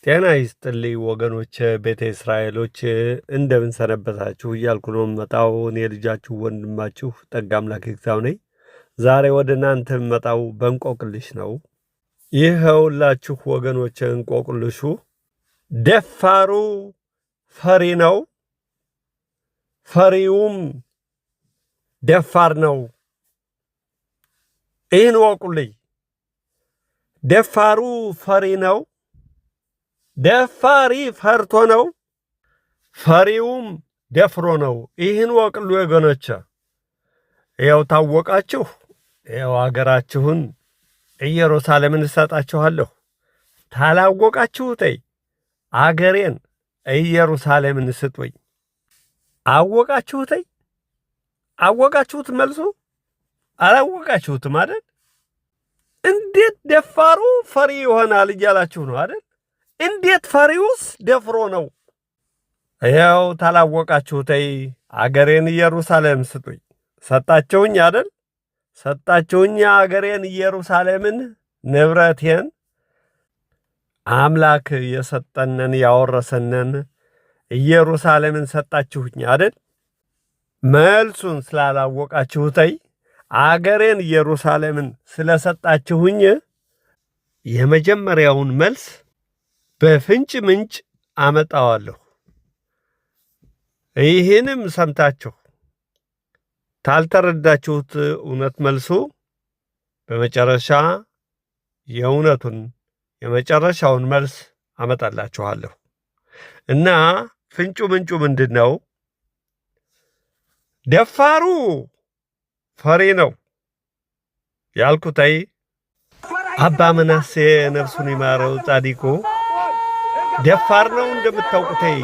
ጤና ይስጥልኝ ወገኖች፣ ቤተ እስራኤሎች እንደምን ሰነበታችሁ እያልኩ ነው የምመጣው። እኔ ልጃችሁ ወንድማችሁ ጠጋ አምላክ ይግዛው ነኝ። ዛሬ ወደ እናንተ የምመጣው በእንቆቅልሽ ነው። ይኸውላችሁ ወገኖች፣ እንቆቅልሹ ደፋሩ ፈሪ ነው፣ ፈሪውም ደፋር ነው። ይህን ወቁልኝ። ደፋሩ ፈሪ ነው፣ ደፋሪ ፈርቶ ነው፣ ፈሪውም ደፍሮ ነው። ይህን ወቅሉ ወገኖች። ይኸው ታወቃችሁ፣ ይኸው አገራችሁን ኢየሩሳሌምን እሰጣችኋለሁ። ታላወቃችሁተይ አገሬን ኢየሩሳሌምን ስጡኝ። አወቃችሁተይ? አወቃችሁት? መልሱ አላወቃችሁትም አይደል? እንዴት ደፋሩ ፈሪ ይሆናል እያላችሁ ነው አይደል? እንዴት ፈሪውስ ደፍሮ ነው? ይኸው ታላወቃችሁተይ አገሬን ኢየሩሳሌም ስጡኝ። ሰጣችሁኝ አይደል? ሰጣችሁኝ አገሬን ኢየሩሳሌምን፣ ንብረቴን፣ አምላክ የሰጠንን ያወረሰንን ኢየሩሳሌምን ሰጣችሁኝ አይደል? መልሱን ስላላወቃችሁተይ አገሬን ኢየሩሳሌምን ስለሰጣችሁኝ የመጀመሪያውን መልስ በፍንጭ ምንጭ አመጣዋለሁ። ይህንም ሰምታችሁ ታልተረዳችሁት እውነት መልሱ በመጨረሻ የእውነቱን የመጨረሻውን መልስ አመጣላችኋለሁ። እና ፍንጩ ምንጩ ምንድን ነው? ደፋሩ ፈሪ ነው ያልኩተይ አባ ምናሴ ነፍሱን ይማረው ጻዲቁ ደፋር ነው እንደምታውቁተይ።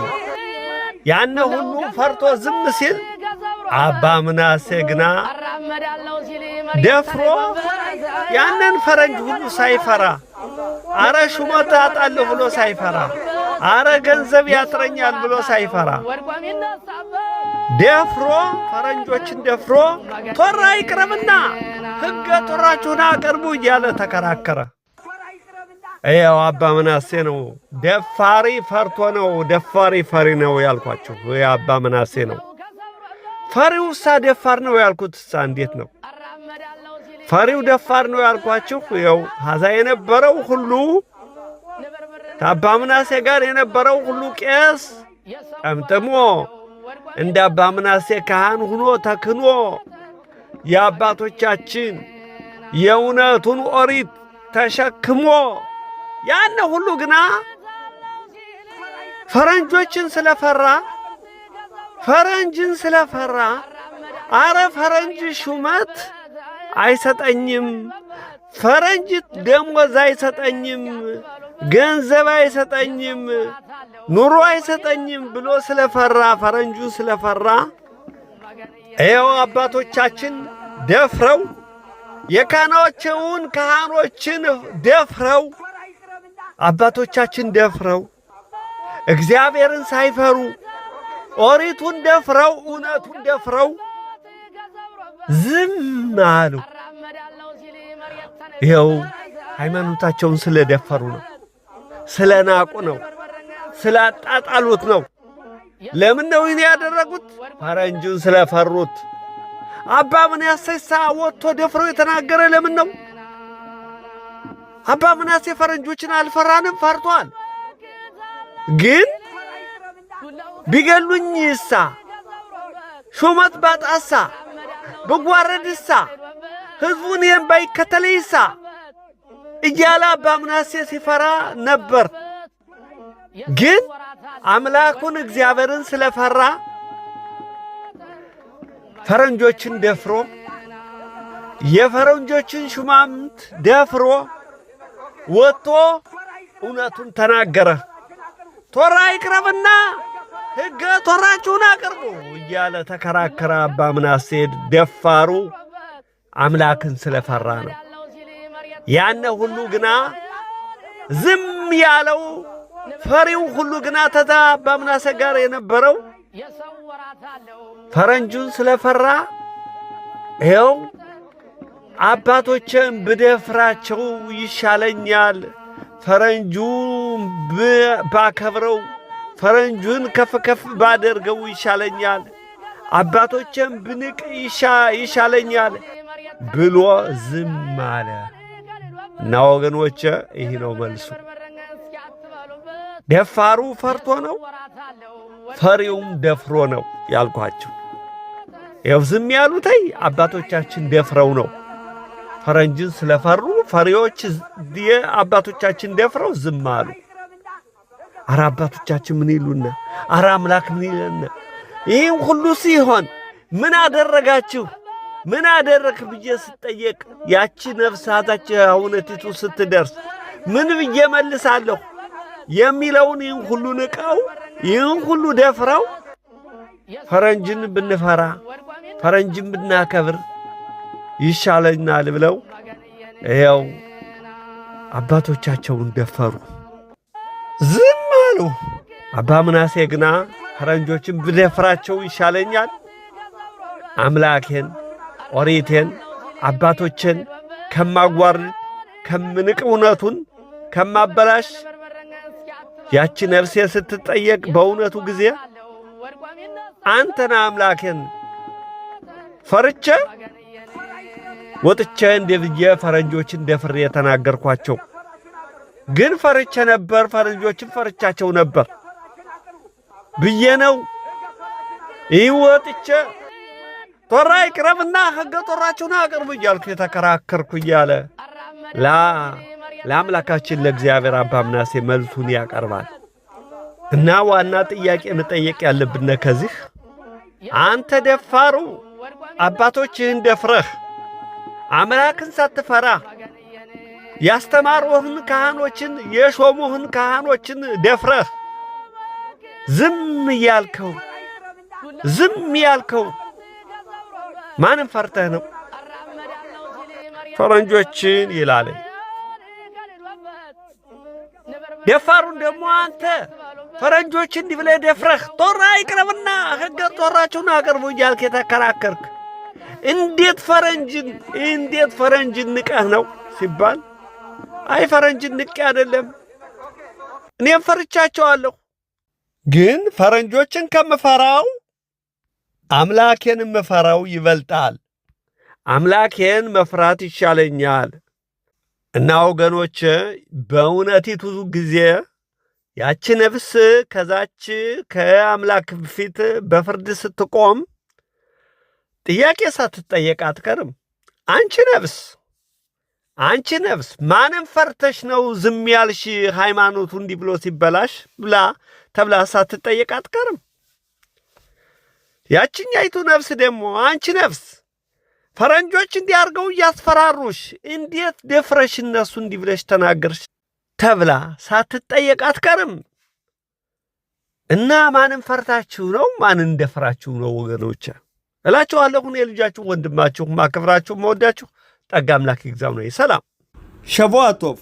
ያነ ሁሉ ፈርቶ ዝም ሲል አባ ምናሴ ግና ደፍሮ ያንን ፈረንጅ ሁሉ ሳይፈራ፣ አረ ሹመት አጣለሁ ብሎ ሳይፈራ፣ አረ ገንዘብ ያጥረኛል ብሎ ሳይፈራ ደፍሮ፣ ፈረንጆችን ደፍሮ ቶራ ይቅረብና ሕገ ቶራችሁን አቅርቡ እያለ ተከራከረ። ይኸው አባ ምናሴ ነው። ደፋሪ ፈርቶ ነው፣ ደፋሪ ፈሪ ነው ያልኳችሁ የአባ ምናሴ ነው። ፈሪውሳ ደፋር ነው ያልኩትሳ እንዴት ነው? ፈሪው ደፋር ነው ያልኳችሁ ይኸው ሀዛ የነበረው ሁሉ፣ ከአባ ምናሴ ጋር የነበረው ሁሉ ቄስ ጠምጥሞ እንደ አባ ምናሴ ካህን ሁኖ ተክኖ የአባቶቻችን የእውነቱን ኦሪት ተሸክሞ ያነ ሁሉ ግና ፈረንጆችን ስለፈራ፣ ፈረንጅን ስለፈራ፣ አረ ፈረንጅ ሹመት አይሰጠኝም፣ ፈረንጅ ደሞዝ አይሰጠኝም፣ ገንዘብ አይሰጠኝም፣ ኑሮ አይሰጠኝም ብሎ ስለፈራ፣ ፈረንጁ ስለፈራ፣ ይኸው አባቶቻችን ደፍረው የካህናዎችን ካህኖችን ደፍረው፣ አባቶቻችን ደፍረው እግዚአብሔርን ሳይፈሩ ኦሪቱን ደፍረው እውነቱን ደፍረው ዝም አሉ። ይኸው ሃይማኖታቸውን ስለደፈሩ ነው፣ ስለናቁ ነው፣ ስላጣጣሉት ነው። ለምን ነው ይህን ያደረጉት? ፈረንጁን ስለፈሩት። አባ ምናሴሳ ወጥቶ ደፍሮ የተናገረ ለምን ነው? አባ ምናሴ ፈረንጆችን አልፈራንም፣ ፈርቷል። ግን ቢገሉኝሳ፣ ሹመት ባጣሳ፣ ብጓረድሳ፣ ሕዝቡን ይህን ባይከተለይሳ እያለ አባ ምናሴ ሲፈራ ነበር። ግን አምላኩን እግዚአብሔርን ስለፈራ ፈረንጆችን ደፍሮ፣ የፈረንጆችን ሹማምንት ደፍሮ ወጥቶ እውነቱን ተናገረ። ቶራ ይቅረብና ሕገ ቶራችሁን አቅርቡ እያለ ተከራከረ። አባ ምናሴ ደፋሩ አምላክን ስለፈራ ነው። ያነ ሁሉ ግና ዝም ያለው፣ ፈሪው ሁሉ ግና ተዛ አባ ምናሴ ጋር የነበረው ፈረንጁን ስለፈራ ይኸው አባቶችን ብደፍራቸው ይሻለኛል፣ ፈረንጁ ባከብረው ፈረንጁን ከፍ ከፍ ባደርገው ይሻለኛል፣ አባቶቼን ብንቅ ይሻለኛል ብሎ ዝም አለ። እና ወገኖቼ ይህ ነው መልሱ። ደፋሩ ፈርቶ ነው፣ ፈሪውም ደፍሮ ነው ያልኳቸው። ይኸው ዝም ያሉተይ አባቶቻችን ደፍረው ነው። ፈረንጅን ስለፈሩ ፈሪዎች አባቶቻችን ደፍረው ዝም አሉ። አረ አባቶቻችን ምን ይሉና፣ አረ አምላክ ምን ይለና፣ ይህም ሁሉ ሲሆን ምን አደረጋችሁ ምን አደረክ ብዬ ስጠየቅ ያቺ ነፍሳታች እውነቲቱ ስትደርስ ምን ብዬ መልሳለሁ የሚለውን ይህን ሁሉ ንቀው ይህን ሁሉ ደፍረው ፈረንጅን ብንፈራ ፈረንጅን ብናከብር ይሻለናል ብለው ይኸው አባቶቻቸውን ደፈሩ፣ ዝም አሉ። አባ ምናሴ ግና ፈረንጆችን ብደፍራቸው ይሻለኛል፣ አምላኬን ኦሪቴን አባቶችን ከማጓርድ ከምንቅ እውነቱን ከማበላሽ ያቺ ነፍሴ ስትጠየቅ በእውነቱ ጊዜ አንተን አምላኬን ፈርቼ ወጥቼ እንደ ብዬ ፈረንጆችን ደፍሬ የተናገርኳቸው ግን ፈርቼ ነበር፣ ፈረንጆችን ፈርቻቸው ነበር ብዬ ነው። ይህ ወጥቼ ጦራ ይቅረብና ሕገ ጦራችሁን አቅርቡ እያልኩ የተከራከርኩ እያለ ለአምላካችን ለእግዚአብሔር አባ ምናሴ መልሱን ያቀርባል። እና ዋና ጥያቄ መጠየቅ ያለብን ከዚህ አንተ ደፋሩ አባቶችህን ደፍረህ አምላክን ሳትፈራ ያስተማሩህን ካህኖችን የሾሙህን ካህኖችን ደፍረህ ዝም ያልከው ዝም ያልከው ማንም ፈርተህ ነው? ፈረንጆችን ይላል። ደፋሩን ደግሞ አንተ ፈረንጆች እንዲህ ብለህ ደፍረህ ጦራ ይቅረብና ሕገ ጦራችሁን አቅርቡ እያልክ የተከራከርክ እንዴት ፈረንጅን እንዴት ፈረንጅን ንቀህ ነው ሲባል፣ አይ ፈረንጅን ንቄ አይደለም፣ እኔም ፈርቻቸዋለሁ። ግን ፈረንጆችን ከምፈራው አምላኬን የምፈራው ይበልጣል። አምላኬን መፍራት ይሻለኛል። እና ወገኖች በእውነቲቱ ጊዜ ያቺ ነፍስ ከዛች ከአምላክ ፊት በፍርድ ስትቆም ጥያቄ ሳትጠየቅ አትቀርም። አንቺ ነፍስ አንቺ ነፍስ ማንም ፈርተሽ ነው ዝም ያልሽ ሃይማኖቱ እንዲህ ብሎ ሲበላሽ ብላ ተብላ ሳትጠየቅ አትቀርም። ያችኛይቱ ነፍስ ደግሞ አንቺ ነፍስ ፈረንጆች እንዲህ አድርገው እያስፈራሩሽ እንዴት ደፍረሽ እነሱ እንዲህ ብለሽ ተናገርሽ ተብላ ሳትጠየቅ አትቀርም። እና ማንም ፈርታችሁ ነው? ማንን ደፍራችሁ ነው? ወገኖች እላችኋለሁ። እኔ ልጃችሁ ወንድማችሁ ማከብራችሁ መወዳችሁ ጠጋ አምላክ ይግዛው ነው። ሰላም שבוע טוב።